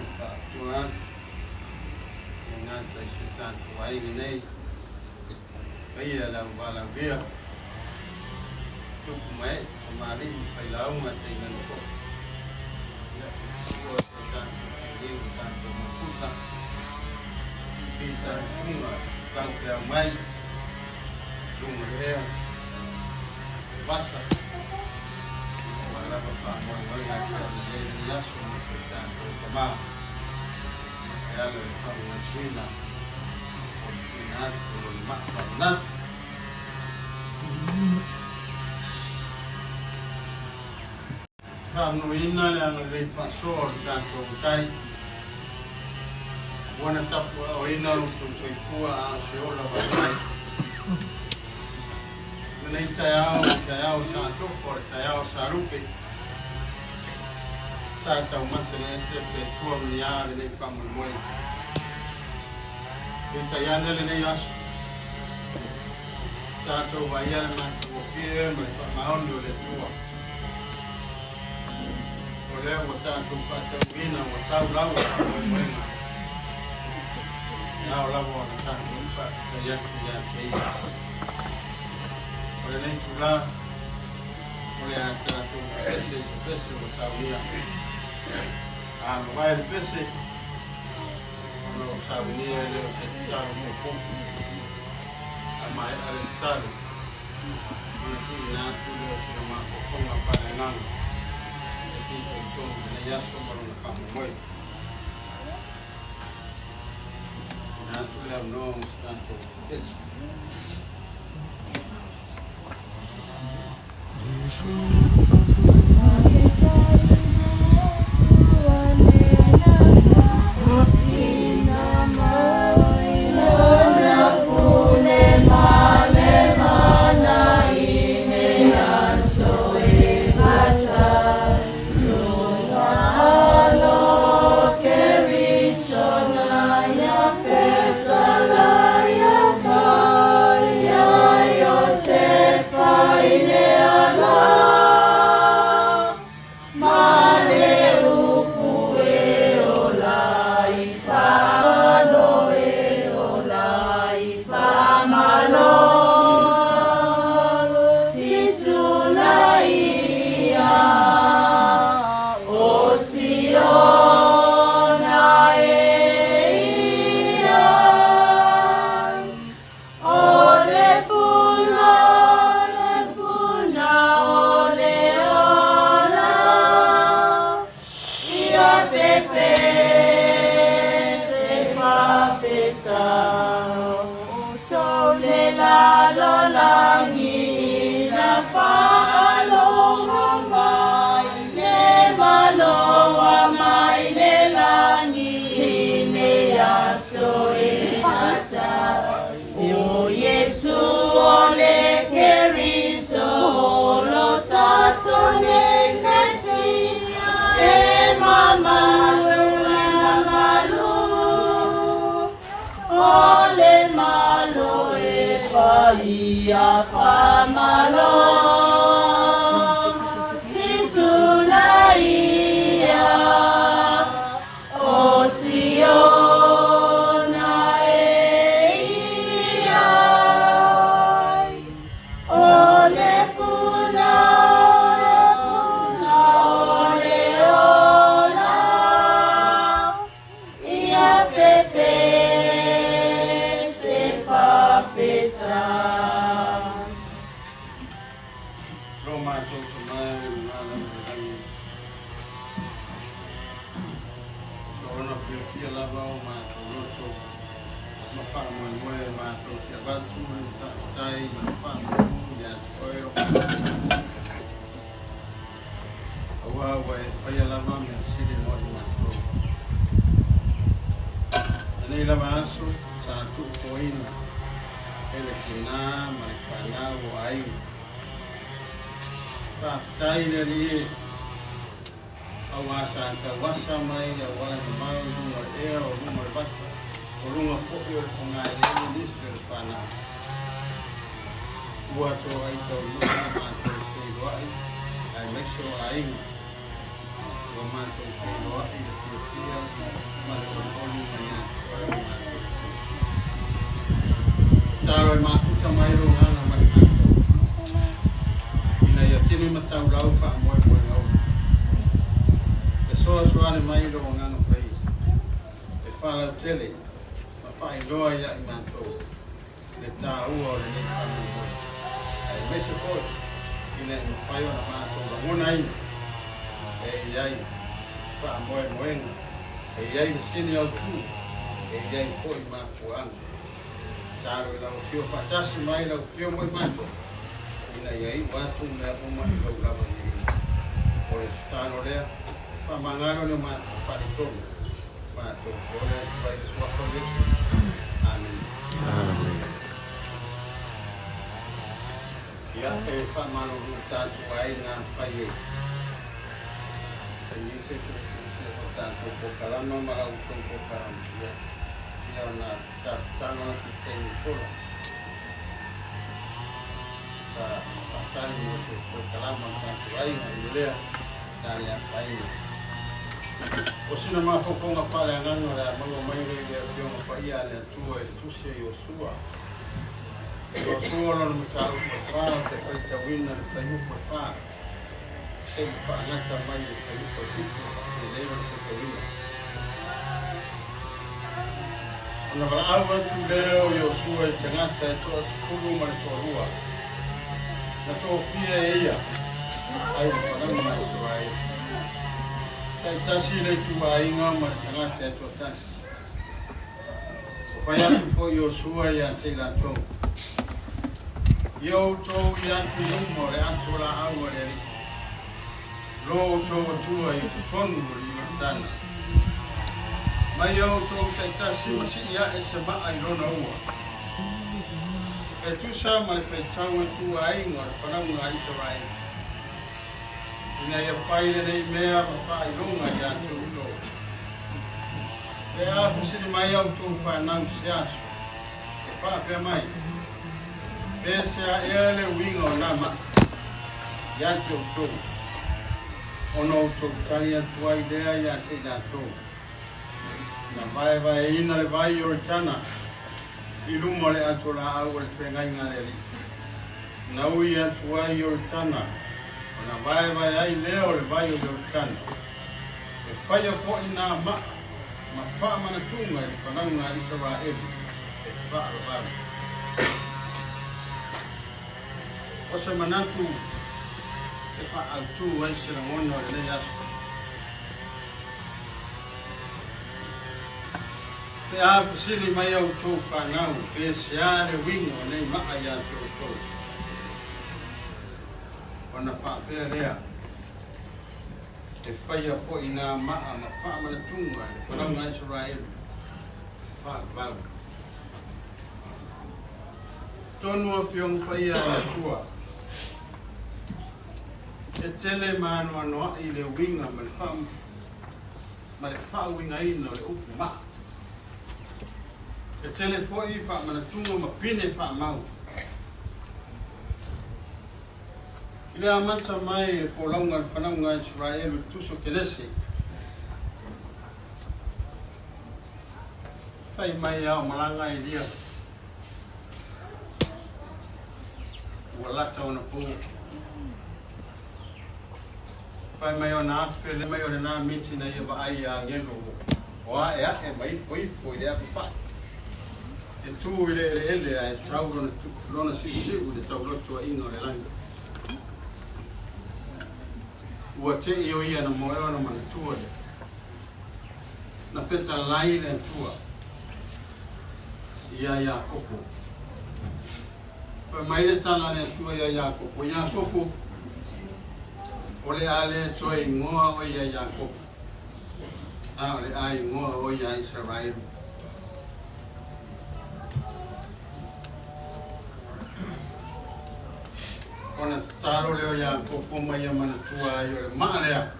tamai faatoa atu e le gata i si o tatou aiga nei, paia le auvalauvia, tupu ma ee, tamalii ma failauga tainane foi ia ua si o tatou filemu o tatou mafuta fitaituga taupeau mai luga o le ea vasa ua lava faamoemoega e pei ona i ai lenei aso mo si o tatou tama e ala i le faamanatuina o le tuuina atu o lona maa faamanatu. Faamnuina le agalelei faasoa o le tatou Matai, ua na tapuaaoina lo outou soifua a o se ola vaivai. O lenei taeao, o le taeao sa tofa, o le taeao sa lupe, sa taumate le ete pe tua ma ni a lenei faamoemoe. Peitai ane lenei aso, tatou vaaia le matagofie ma le faamaoni o le Atua. O lea ua tatou faatauina ua tau lau o faamoemoega, e ao lava ona tatou faafetai atu ia te Ia. O lenei itula, o le a tatou pese i se pese ua saunia. A mavae le pese, o lo o saunia e le o se tatalo moopoopo. A maea le tatalo, ona tuuina atu lea o sina mafaufauga faaleagaga e fitoitonu i lenei aso ma lona faamoemoe. Tuuina atu le avanoa mo se tatou pese. Lo matou tama e luga lava i le lagi. Soona fiafia lava o matou loto ma faamoemoe e matou te avatu le faafetai ma le faamanu ia te oe o matou Atua. Aua ua e faia lava mea sili mo i matou. Lenei lava aso sa tuupoina e le tina ma le fanau o aiga. Faafetai le Alii e, auā sa tauasa mai auala mamao i luga o le ea, o luga o le vasa, o luga foi o le fogaeleele nisi o le fanau. Ua toai taunuu le matou feiloai aemaise o aiga. Ua matou feiloai i le fiafia Fesoasoani mai lou Agaga Paia e faalautele ma faailoa ia i matou le taua o lenei faamoemoe, aemaise foi ina ia mafai ona matou lagonaina e i ai faamoemoega, e i ai le sini autu, e i ai foi mafuaaga. Tatalo i lau Afio faatasi mai lau Afio mo i matou, ina ia iu atu mea uma i lou lava viiga. O le tatalo lea, faamagalo ni o matou faaletonu, matou ole atu ai i le Suafa o Iesu. Amene. Amene. Ia, e faamalulu tatou aiga fai e fai se se o tatou polokalama ma la outou polokalama. Ia, ia ona tatalo atu i taimi sola. Sa faatali mo se polokalama a le tatou aiga i lea sa le afaina. O sina mafaufauga faaleagaga o le a maua mai lea i le Afioga Paia a le Atua i le Tusi a Iosua. Iosua lona mataupu e fa ou te faitauina le fuaiupu e fa seia faagata mai i le fuaiupu e fitu e faapenei lona faitauina. Ona valaau atu lea o Iosua i tagata e toasefulu ma le toalua, na tofia e ia ai le fanauga a Isaraelu, taitasi le ituaiga ma le tagata e toatasi. Ua fai atu foi Iosua ia te i latou, Ia outou i atu i luma o le ato laau a le Alii, lo outou Atua i totonu o le Ioritana. Mai ia outou taitasi ma sii ae se maa i lona ua, e tusa ma le faitau ituaiga o le fanauga a Isaraelu, ina ia fai lenei mea ma faailoga ia te outou. Pe a fesili mai a outou fanau i se aso, e faapea mai, Pe sea ea le uiga o nā maa ia te outou, ona outou tali atu ai lea ia te i latou, Na vaevaeina le vai Ioritana i luma o le ato laau o le feagaiga a le Alii. Na ui atu ai Ioritana, ona vaevae ai lea o le vai o Ioritana. E faia foi nā maa ma faamanatuga i le fanauga a Isaraelu e faavavau. O se manatu e faaautu ai se lagona o lenei aso. Pe a fesili mai a outou fanau pe sea le uiga o nei maa ia te outou, ona faapea lea, E faia foi nā maa ma faamanatuga i le fanauga a Isaraelu e faavavau. Tonu Afioga Paia a le Atua, e tele ma anoanoai le uiga ma le ma le faauigaina o le upu maa. E tele foi faamanatuga ma pine faamau. I le amata mai e folauga le fanauga a Isaraelu i le Tusi o Kenese, fai mai a o malaga Elia, ua lata ona po. Fai mai ona afe le mai o lena miti na ia vaai ia agelo o ae ae ma ifo ifo i le apu fai. E tu i le eleele ae tau lona, lona siusiu i le taulotoaiga o le lagi. Ua te'i o ia na moe ona manatua lea. Na fetalai le Atua ia Iakopo. Fai mai le tala a le Atua ia Iakopo, Iakopo, o le a le toe igoa oe ia Iakopo, a o le a igoa oe ia Isaraelu. Ona tatalo lea o Iakopo ma ia manatua ai o le maa lea,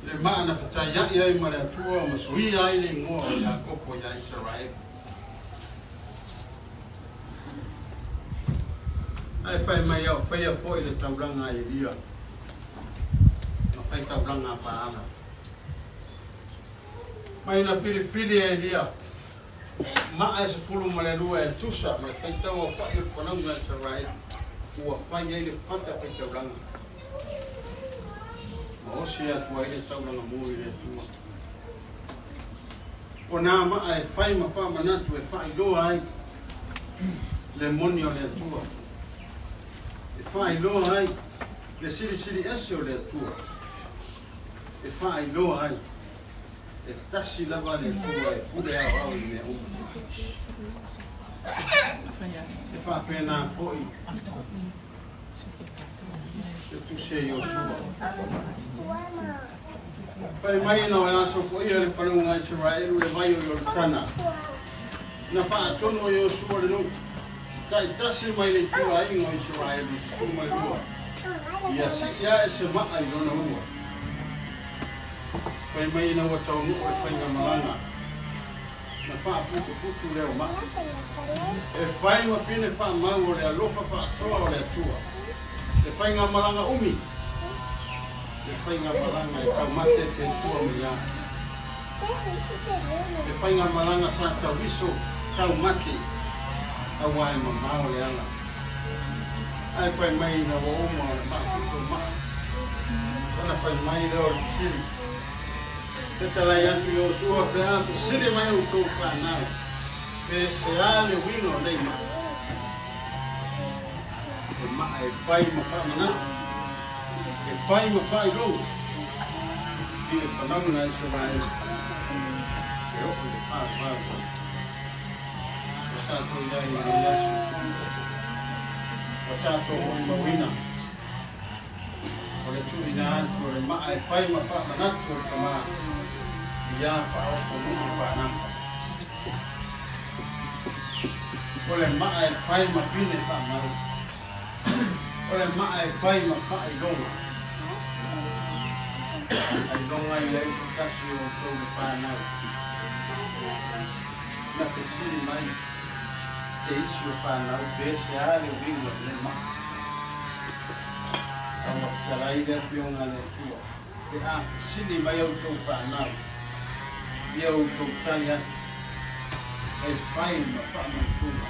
le maa na fetaia'i ai ma le Atua ma suia ai le igoa o Iakopo ia Isaraelu. Ae fai mai a o faia foi le taulaga a Elia ma fai taulaga a Paala. Mai na filifili e Elia maa e 12 e tusa ma le faitau aofa'i o le fanauga a Isaraelu ua fai ai le fata faitaulaga. Ma osi atu ai le taulaga mu i le Atua. O nā maa e fai ma faamanatu e faailoa ai le moni o le Atua, e faailoa ai le silisili ese o le Atua, e faailoa ai e tasi lava le Atua e pule aoao i mea uma. E faapena foi le tusi a Iosua. Fai mai ina o e asofoia le faluga a Isaraelu le vai o Ioritana, na faatonu e Iosua le nuu taitasi mai le ituaiga o Isaraelu 12, ia sii ae se maa i lona ua. Fai mai ina ua taunuu le faigamalaga, na faaputuputu lea o maa, e fai ma pine faamau o le alofa faasoa o le Atua, le faigamalaga umi, le faigamalaga e taumate pe tua mai a, le faigamalaga sa tauiso taumate aua e mamao le ala. Ae fai mai ina ua uma ona faaputu o maa, ona fai mai lea o le fesili, Fetalai atu Iosua pe a fesili mai outou fanau, pe se a le uiga o nei maa? He maa e fai ma faamanatu, e fai ma faailoga i le fanauga a Isaraelu e oo i le faavavau. Ua tatou i ai i lenei aso, ua tatou molimauina o le tuuina atu o le maa e fai ma faamanatu o le tama iā faaopo nuu panapa. O le maa e fai ma pine faamau. O le maa e fai ma faailoga. Ailoga i ai se tasi o outou le fanau. Na fesili mai se isi o fanau pe se a le uiga o lenei maa. A ua fetalai le Afioga a le Atua, pe a fesili mai outou fanau, ia outou tali atu, e fai ma faamanatuga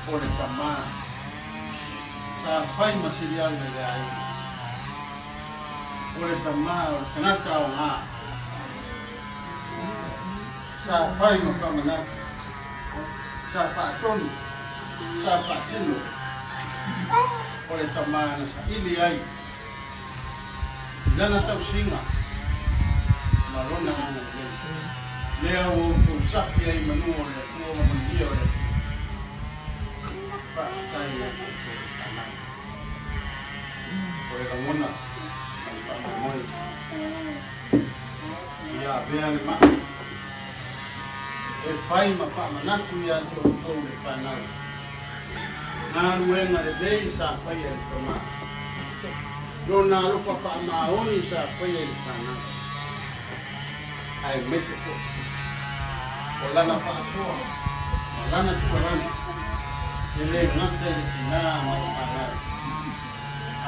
o le tama sa fai ma siliaga i le aiga, o le tama o le tagata aoga sa fai ma faamanatu, sa faatonu, sa faatino, o le tama na saili ai i lana tausiga ma lona agalelei. Lea ua outou sapi ai i manu o le Atua ma manuia o le Atua. Faafetai ia te outou le fanau. O le lagona ma le faamoemoe ia avea le maa e fai ma faamanatu ia te outou le fanau. Galuega lelei sa faia e le tama. Lona alofa faamaoni sa faia i le fanau, aemaise foi o lana faasoa ma lana tuualalo, e le gata i le tinā ma le fanau,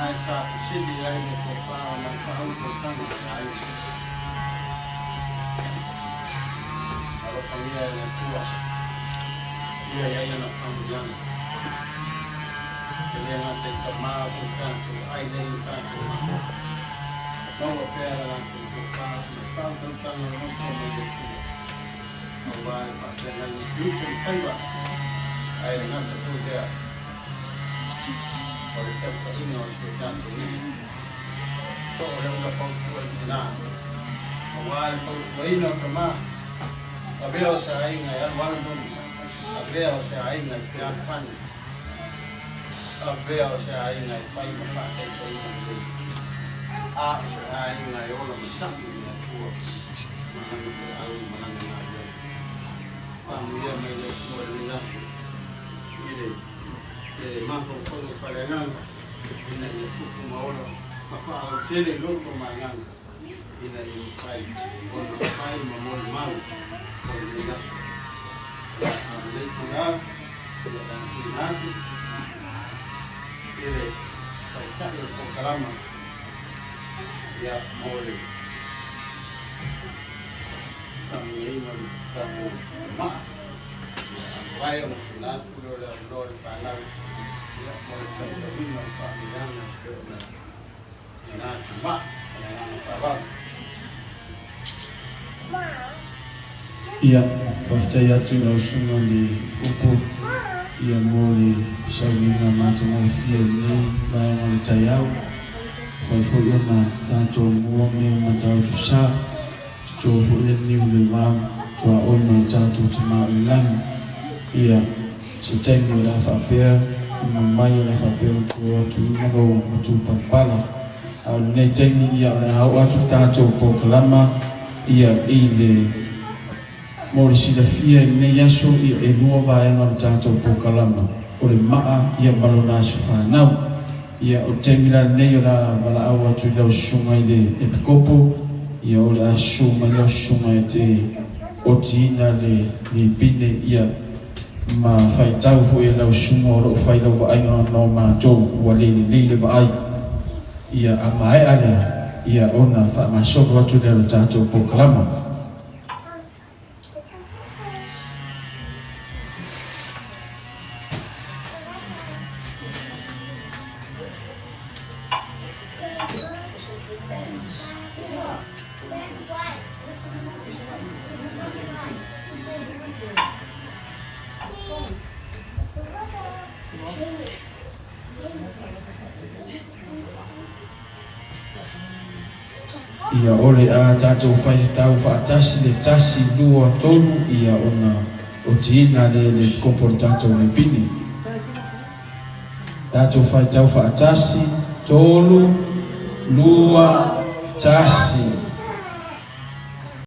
ae sa fesili ai le tofa ma le faautautaga a le aiga. Alofagia e le Atua ia i ai ana faamanuiaga. E le gata i tama o si o tatou ai nei o tatou malo. Maua pea le latou tofa ma le faautautaga nofo mai le Atua, aua le faafeagaiga tiute ma faiva, ae le gata foi lea o le tautaiga o si o tatou nuu. Soo le ula fautua i tina, aua le fautuaina o tama, avea o se aiga e alualu luma, avea o se aiga e fealofani, avea o se aiga e fai ma faataitaiga lelei, a o se aiga e ola ma saʻi i le Atua ma lana feau ma lana galuega. Faamanuia mai le Atua i lenei aso i le mafaufauga faaleagaga ina ia tupu ma ola ma faalautele i loto ma agaga ina ia mafai ona fai ma molimau o lenei aso. Ia, a lenei itulā, ia le tuuina atu i le Taitai o le Polokalama, ia, mo le faamanuiaina o le tatou maa. Ia, a mavae ona tuuina atu lea o le avanoa i le fanau, ia, mo le faitauina o le faamanuiaga e pei ona tuuina atu ma. Ma le agaga faaaloalo. Ia, faafetai atu i lau Susuga i le Upu, ia, mo le sauniga matagofie i lenei vaega o le taeao. Ua mafai foi ona tatou mua mea o Matautu Sa, toto foi le niu i le va tuaoi ma lo tatou Tama i le Lagi. Ia, se taimi o le a faapea ona mai o le a faapea ona tu atu i luga lou matupalapala. A o lenei taimi, ia, o le a oo atu le tatou polokalama, ia, i le, mo le silafia i lenei aso, ia, e lua vaega o le tatou polokalama, o le maa, ia, ma lona aso fanau. Ia, o le taimi la lenei o le a valaau atu i lau susuga i le Epikopo, ia, o le a susu mai lau susuga e te otiina le lipine, ia, ma faitau foi e lau susuga o lo o fai lau vaaiga ona o matou ua le lelei le vaai. Ia, a maea lea, ia, ona faagasolo atu lea o le tatou polokalama. Ia, o le a tatou faitau faatasi le tasi, lua, tolu, ia, ona otiina lea le kopo o le tatou lepine. Tatou faitau faatasi, tolu, lua, tasi.